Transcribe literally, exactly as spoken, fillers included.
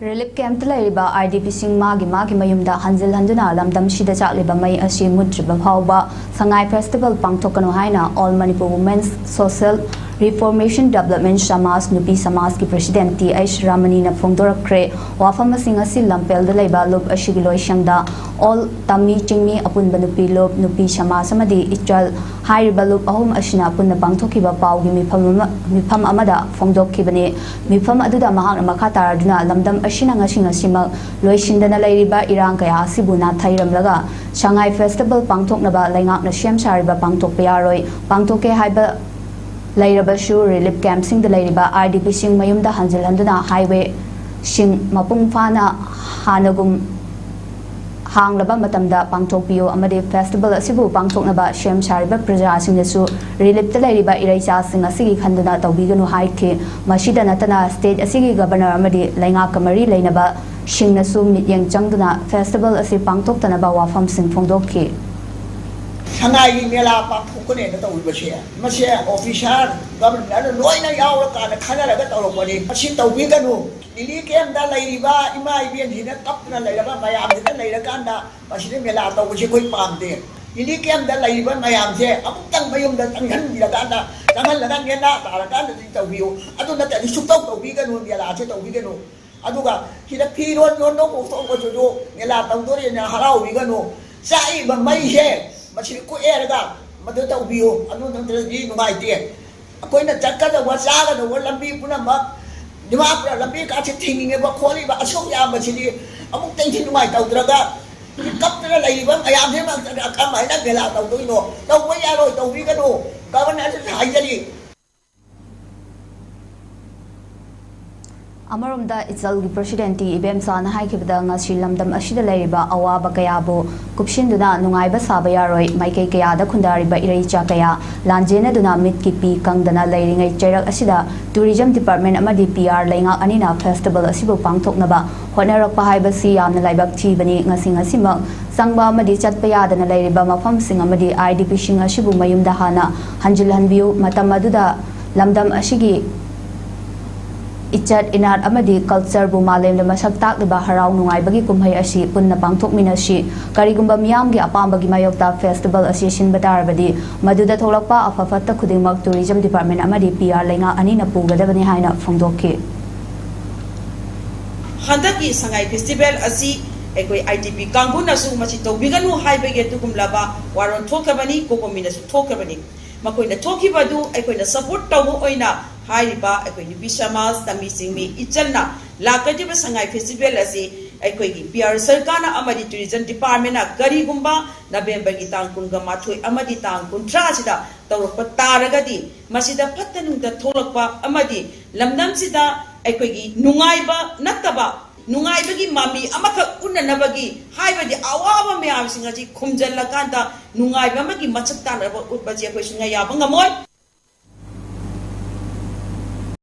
Relief ꯀꯦꯝꯞꯇ ꯂꯩꯔꯤꯕ I D ꯄꯤꯁꯤꯡ ꯃꯥꯒꯤ ꯃꯥꯒꯤ ꯃꯌꯨꯝꯗ ꯍꯟꯖꯤꯜ ꯍꯟꯗꯨꯅ ꯂꯝꯗꯝꯁꯤꯗ ꯆꯥꯛꯂꯤꯕ ꯃꯩ ꯑꯁꯤ ꯃꯨꯠꯇ꯭ꯔꯤꯕ ꯐꯥꯎꯕ ꯁꯉꯥꯏ ꯐꯦꯁꯇꯤꯚꯦꯜ ꯄꯥꯡꯊꯣꯛꯀꯅꯨ ꯍꯥꯏꯅ All Manipur Women's Social Reformation Development Samaj ꯅꯨꯄꯤ ꯁꯃꯥꯖꯀꯤ ꯄ꯭ꯔꯦꯁꯤꯗꯦꯟꯠ ꯇꯤ ꯑꯩꯆ ꯔꯥꯃꯅꯤꯅ ꯐꯣꯡꯗꯣꯔꯛꯈ꯭ꯔꯦ꯫ ꯋꯥꯐꯝ ꯑꯁꯤꯡ ꯑꯁꯤ ꯂꯝꯐꯦꯜꯗ ꯂꯩꯕ ꯂꯨꯞ ꯑꯁꯤꯒꯤ ꯂꯣꯏꯁꯪꯗ ꯑꯣꯜ ꯇꯥꯃꯤ ꯆꯤꯡꯃꯤ ꯑꯄꯨꯟꯕ ꯅꯨꯄꯤ ꯂꯨꯞ, ꯅꯨꯄꯤ ꯁꯃꯥꯖ ꯑꯃꯗꯤ ꯏꯆꯜ ꯍꯥꯏꯔꯤꯕ ꯂꯨꯞ ꯑꯍꯨꯝ ꯑꯁꯤꯅ ꯄꯨꯟꯅ ꯄꯥꯡꯊꯣꯛꯈꯤꯕ ꯄꯥꯎꯒꯤ ꯃꯤꯐꯝ ꯑꯃ, ꯃꯤꯐꯝ ꯑꯃꯗ ꯐꯣꯡꯗꯣꯛꯈꯤꯕꯅꯤ꯫ ꯃꯤꯐꯝ ꯑꯗꯨꯗ ꯃꯍꯥꯛꯅ ꯃꯈꯥ ꯇꯥꯔꯗꯨꯅ ꯂꯝꯗꯝ ꯑꯁꯤꯅ ꯉꯁꯤ ꯉꯁꯤꯃꯛ ꯂꯣꯏꯁꯤꯟꯗꯅ ꯂꯩꯔꯤꯕ ꯏꯔꯥꯡ ꯀꯌꯥ ꯑꯁꯤꯕꯨ ꯅꯥꯊꯩꯔꯝꯂꯒ ꯁꯉꯥꯏ ꯐꯦꯁꯇꯤꯚꯦꯜ ꯄꯥꯡꯊꯣꯛꯅꯕ ꯂꯩꯉꯥꯛꯅ ꯁꯦꯝ ꯁꯥꯔꯤꯕ ꯄꯥꯡꯊꯣꯛꯄ ꯌꯥꯔꯣꯏ, ꯄꯥꯡꯊꯣꯛꯀꯦ ꯍꯥꯏꯕ ꯂꯩꯔꯕꯁꯨ ꯔꯤꯂꯤꯐ ꯀꯦꯝꯞꯁꯤꯡꯗ ꯂꯩꯔꯤꯕ ꯑꯥꯏ ꯗꯤ ꯄꯤꯁꯤꯡ ꯃꯌꯨꯝꯗ ꯍꯟꯖꯤꯜꯍꯟꯗꯨꯅ ꯍꯥꯏꯋꯦꯁꯤꯡ ꯃꯄꯨꯡ ꯐꯥꯅ ꯍꯥꯟꯅꯒꯨꯝ ꯍꯥꯡꯂꯕ ꯃꯇꯝꯗ ꯄꯥꯡꯊꯣꯛꯄꯤꯌꯨ ꯑꯃꯗꯤ ꯐꯦꯁꯇꯤꯚꯦꯜ ꯑꯁꯤꯕꯨ ꯄꯥꯡꯊꯣꯛꯅꯕ ꯁꯦꯝ ꯁꯥꯔꯤꯕ ꯄ꯭ꯔꯖꯥꯁꯤꯡꯅꯁꯨ ꯔꯤꯂꯤꯐꯇ ꯂꯩꯔꯤꯕ ꯏꯔꯩꯆꯥꯁꯤꯡ ꯑꯁꯤꯒꯤ ꯈꯟꯗꯨꯅ ꯇꯧꯕꯤꯒꯅꯨ ꯍꯥꯏꯈꯤ꯫ ꯃꯁꯤꯗ ꯅꯠꯇꯅ ꯁ꯭ꯇꯦꯠ ꯑꯁꯤꯒꯤ ꯒꯕꯔꯅꯔ ꯑꯃꯗꯤ ꯂꯩꯉꯥꯛꯀ ꯃꯔꯤ ꯂꯩꯅꯕꯁꯤꯡꯅꯁꯨ ꯃꯤꯠꯌꯦꯡ ꯆꯪꯗꯨꯅ ꯐꯦꯁꯇꯤꯚꯦꯜ ꯑꯁꯤ ꯄꯥꯡꯊꯣꯛꯇꯅꯕ ꯋꯥꯐꯝꯁꯤꯡ ꯐꯣꯡꯗꯣꯛꯈꯤ꯫ ꯁꯉꯥꯏꯒꯤ ꯃꯦꯂꯥ ꯄꯥꯡꯊꯣꯛꯀꯅꯦꯅ ꯇꯧꯔꯤꯕꯁꯦ, ꯃꯁꯦ ꯑꯣꯐꯤꯁꯥꯔ, ꯒꯕꯔꯅꯔ ꯂꯣꯏꯅ ꯌꯥꯎꯔꯀꯥꯟꯗ ꯈꯟꯅꯔꯒ ꯇꯧꯔꯛꯄꯅꯤ꯫ ꯃꯁꯤ ꯇꯧꯕꯤꯒꯅꯨ꯫ ꯔꯤꯂꯤꯐ ꯀꯦꯝꯞꯇ ꯂꯩꯔꯤꯕ ꯏꯃꯥ ꯏꯕꯦꯟꯁꯤꯡꯅ ꯀꯞꯇꯅ ꯂꯩꯔꯕ ꯃꯌꯥꯝꯁꯤꯅ ꯂꯩꯔꯀꯥꯟꯗ ꯃꯁꯤꯗ ꯃꯦꯂꯥ ꯇꯧꯕꯁꯦ ꯑꯩꯈꯣꯏ ꯄꯥꯝꯗꯦ꯫ ꯔꯤꯂꯤꯐ ꯀꯦꯝꯞꯇ ꯂꯩꯔꯤꯕ ꯃꯌꯥꯝꯁꯦ ꯑꯃꯨꯛꯇꯪ ꯃꯌꯨꯝꯗ ꯆꯪꯍꯟꯕꯤꯔꯀꯥꯟꯗ, ꯆꯪꯍꯜꯂꯒ ꯅꯦꯅꯥ ꯇꯥꯔꯀꯥꯟꯗꯗꯤ ꯇꯧꯕꯤꯌꯨ꯫ ꯑꯗꯨ ꯅꯠꯇ꯭ꯔꯗꯤ ꯁꯨꯛꯇꯧ ꯇꯧꯕꯤꯒꯅꯨ, ꯃꯦꯂꯥꯁꯦ ꯇꯧꯕꯤꯒꯅꯨ꯫ ꯑꯗꯨꯒ ꯁꯤꯗ ꯐꯤꯔꯣꯜ ꯌꯣꯟꯕ ꯀꯣꯛꯊꯣꯛꯄꯁꯤꯁꯨ ꯃꯦꯂꯥ ꯇꯧꯗꯣꯔꯦꯅ ꯍꯔꯥꯎꯕꯤꯒꯅꯨ꯫ ꯆꯥꯛꯏꯕ ꯃꯩꯁꯦ ꯃꯁꯤ ꯀꯣꯛꯑꯦꯔꯒ ꯃꯗꯨ ꯇꯧꯕꯤꯌꯨ꯫ ꯑꯗꯨ ꯅꯠꯇ꯭ꯔꯗꯤ ꯅꯨꯡꯉꯥꯏꯇꯦ꯫ ꯑꯩꯈꯣꯏꯅ ꯆꯠꯀꯗꯧꯕ, ꯆꯥꯒꯗꯧꯕ ꯂꯝꯕꯤ ꯄꯨꯝꯅꯃꯛ, ꯗꯤꯃꯥꯄꯨꯔ ꯂꯝꯕꯤ ꯀꯥꯁꯦ ꯊꯤꯡꯉꯤꯕ ꯈꯣꯠꯂꯤꯕ ꯑꯁꯨꯛ ꯌꯥꯝꯕꯁꯤꯗꯤ ꯑꯃꯨꯛꯇꯪꯗꯤ ꯅꯨꯡꯉꯥꯏꯇꯧꯗ꯭ꯔꯒ, ꯀꯞꯇꯅ ꯂꯩꯔꯤꯕ ꯃꯌꯥꯝꯁꯤꯃꯛꯇꯗ ꯀꯃꯥꯏꯅ ꯃꯦꯂꯥ ꯇꯧꯗꯣꯏꯅꯣ? ꯇꯧꯕ ꯌꯥꯔꯣꯏ, ꯇꯧꯕꯤꯒꯅꯨ꯫ ꯒꯕꯔꯅꯔꯗꯁꯨ ꯍꯥꯏꯖꯔꯤ꯫ ꯑꯃꯔꯣꯝꯗ ꯏꯆꯜꯒꯤ ꯄ꯭ꯔꯦꯁꯤꯗꯦꯟꯠ ꯇꯤ ꯏꯕꯦꯝꯆꯥꯅ ꯍꯥꯏꯈꯤꯕꯗ, ꯉꯁꯤ ꯂꯝꯗꯝ ꯑꯁꯤꯗ ꯂꯩꯔꯤꯕ ꯑꯋꯥꯕ ꯀꯌꯥꯕꯨ ꯀꯨꯞꯁꯤꯟꯗꯨꯅ ꯅꯨꯡꯉꯥꯏꯕ ꯁꯥꯕ ꯌꯥꯔꯣꯏ꯫ ꯃꯥꯏꯀꯩ ꯀꯌꯥꯗ ꯈꯨꯟꯗꯥꯔꯤꯕ ꯏꯔꯩꯆꯥ ꯀꯌꯥ ꯂꯥꯟꯖꯦꯟꯅꯗꯨꯅ ꯃꯤꯠꯀꯤ ꯄꯤ ꯀꯪꯗꯅ ꯂꯩꯔꯤꯉꯩ ꯆꯩꯔꯛ ꯑꯁꯤꯗ ꯇꯨꯔꯤꯖꯝ ꯗꯤꯄꯥꯔꯠꯃꯦꯟꯠ ꯑꯃꯗꯤ ꯄꯤ ꯑꯥꯔ ꯂꯩꯉꯥꯛ ꯑꯅꯤꯅ ꯐꯦꯁꯇꯤꯚꯦꯜ ꯑꯁꯤꯕꯨ ꯄꯥꯡꯊꯣꯛꯅꯕ ꯍꯣꯠꯅꯔꯛꯄ ꯍꯥꯏꯕꯁꯤ ꯌꯥꯝꯅ ꯂꯥꯏꯕꯛ ꯊꯤꯕꯅꯤ꯫ ꯉꯁꯤ ꯉꯁꯤꯃꯛ ꯆꯪꯕ ꯑꯃꯗꯤ ꯆꯠꯄ ꯌꯥꯗꯅ ꯂꯩꯔꯤꯕ ꯃꯐꯝꯁꯤꯡ ꯑꯃꯗꯤ ꯑꯥꯏ ꯗꯤ ꯄꯤꯁꯤꯡ ꯑꯁꯤꯕꯨ ꯃꯌꯨꯝꯗ ꯍꯥꯟꯅ ꯍꯟꯖꯤꯜꯍꯟꯕꯤꯌꯨ꯫ ꯃꯇꯝ ꯑꯗꯨꯗ ꯂꯝꯗꯝ ꯑꯁꯤꯒꯤ ꯏꯆꯠ ꯏꯅꯥꯠ ꯑꯃꯗꯤ ꯀꯜꯆꯔꯕꯨ ꯃꯥꯂꯦꯝꯗ ꯃꯁꯛ ꯇꯥꯛꯂꯤꯕ ꯍꯔꯥꯎ ꯅꯨꯡꯉꯥꯏꯕꯒꯤ ꯀꯨꯝꯍꯩ ꯑꯁꯤ ꯄꯨꯟꯅ ꯄꯥꯡꯊꯣꯛꯃꯤꯟꯅꯁꯤ꯫ ꯀꯔꯤꯒꯨꯝꯕ ꯃꯤꯌꯥꯝꯒꯤ ꯑꯄꯥꯝꯕꯒꯤ ꯃꯥꯌꯣꯛꯇ ꯐꯦꯁꯇꯤꯚꯦꯜ ꯑꯁꯤ ꯁꯤꯟꯕ ꯇꯥꯔꯕꯗꯤ, ꯃꯗꯨꯗ ꯊꯣꯛꯂꯛꯄ ꯑꯐ ꯐꯠꯇ ꯈꯨꯗꯤꯡꯃꯛ ꯇꯨꯔꯤꯖꯝ ꯗꯤꯄꯥꯔꯠꯃꯦꯟ ꯑꯃꯗꯤ ꯄꯤ ꯑꯥꯔ ꯂꯩꯉꯥꯛ ꯑꯅꯤꯅ ꯄꯨꯒꯗꯕꯅꯤ ꯍꯥꯏꯅ ꯐꯣꯡꯗꯣꯛꯈꯤ꯫ ꯍꯟꯗꯛꯀꯤ ꯁꯉꯥꯏ ꯐꯦꯁꯇꯤꯚꯦꯜ ꯑꯁꯤ ꯑꯩꯈꯣꯏ ꯑꯥꯏ ꯇꯤ ꯄꯤ ꯀꯥꯡꯕꯨꯅꯁꯨ ꯃꯁꯤ ꯇꯧꯕꯤꯒꯅꯨ ꯍꯥꯏꯕꯒꯤ ꯑꯗꯨꯒꯨꯝꯂꯕ ꯋꯥꯔꯣꯜ ꯊꯣꯛꯈ꯭ꯔꯕꯅꯤ, ꯀꯣꯀꯣꯃꯤꯅꯁꯨ ꯊꯣꯛꯈ꯭ꯔꯕꯅꯤ꯫ ꯃꯈꯣꯏꯅ ꯊꯣꯛꯈꯤꯕ ꯑꯗꯨ ꯑꯩꯈꯣꯏꯅ ꯁꯄꯣꯔꯠ ꯇꯧꯕ ꯑꯣꯏꯅ ꯍꯥꯏꯔꯤꯕ ꯑꯩꯈꯣꯏ ꯅꯨꯄꯤ ꯁꯃꯥꯖ, ꯇꯝꯕꯤ ꯆꯤꯡꯃꯤ ꯏꯆꯟꯅ ꯂꯥꯛꯀꯗꯧꯔꯤꯕ ꯁꯉꯥꯏ ꯐꯦꯁꯇꯤꯚꯦꯜ ꯑꯁꯤ ꯑꯩꯈꯣꯏꯒꯤ ꯄꯤ ꯑꯥꯔ ꯁꯔꯀꯥꯔꯅ ꯑꯃꯗꯤ ꯇꯨꯔꯤꯖꯝ ꯗꯤꯄꯥꯔꯠꯃꯦꯟꯅ ꯀꯔꯤꯒꯨꯝꯕ ꯅꯕꯦꯝꯕꯔꯒꯤ ꯇꯥꯡ ꯀꯨꯟꯒ ꯃꯥꯊꯣꯏ ꯑꯃꯗꯤ ꯇꯥꯡ ꯀꯨꯟꯊ꯭ꯔꯥꯁꯤꯗ ꯇꯧꯔꯛꯄ ꯇꯥꯔꯒꯗꯤ, ꯃꯁꯤꯗ ꯐꯠꯇ ꯅꯨꯡꯗ ꯊꯣꯛꯂꯛꯄ ꯑꯃꯗꯤ ꯂꯝꯗꯝꯁꯤꯗ ꯑꯩꯈꯣꯏꯒꯤ ꯅꯨꯡꯉꯥꯏꯕ ꯅꯠꯇꯕ ꯅꯨꯡꯉꯥꯏꯕꯒꯤ ꯃꯃꯤ ꯑꯃꯈꯛ ꯎꯠꯅꯅꯕꯒꯤ, ꯍꯥꯏꯕꯗꯤ ꯑꯋꯥꯕ ꯃꯌꯥꯝꯁꯤꯡ ꯑꯁꯤ ꯈꯨꯝꯖꯤꯜꯂꯀꯥꯟꯗ ꯅꯨꯡꯉꯥꯏꯕ ꯑꯃꯒꯤ ꯃꯁꯛ ꯇꯥꯟꯅꯕ ꯎꯠꯄꯁꯤ ꯑꯩꯈꯣꯏ ꯁꯨꯡꯌꯥ ꯌꯥꯕ ꯉꯝꯃꯣꯏ꯫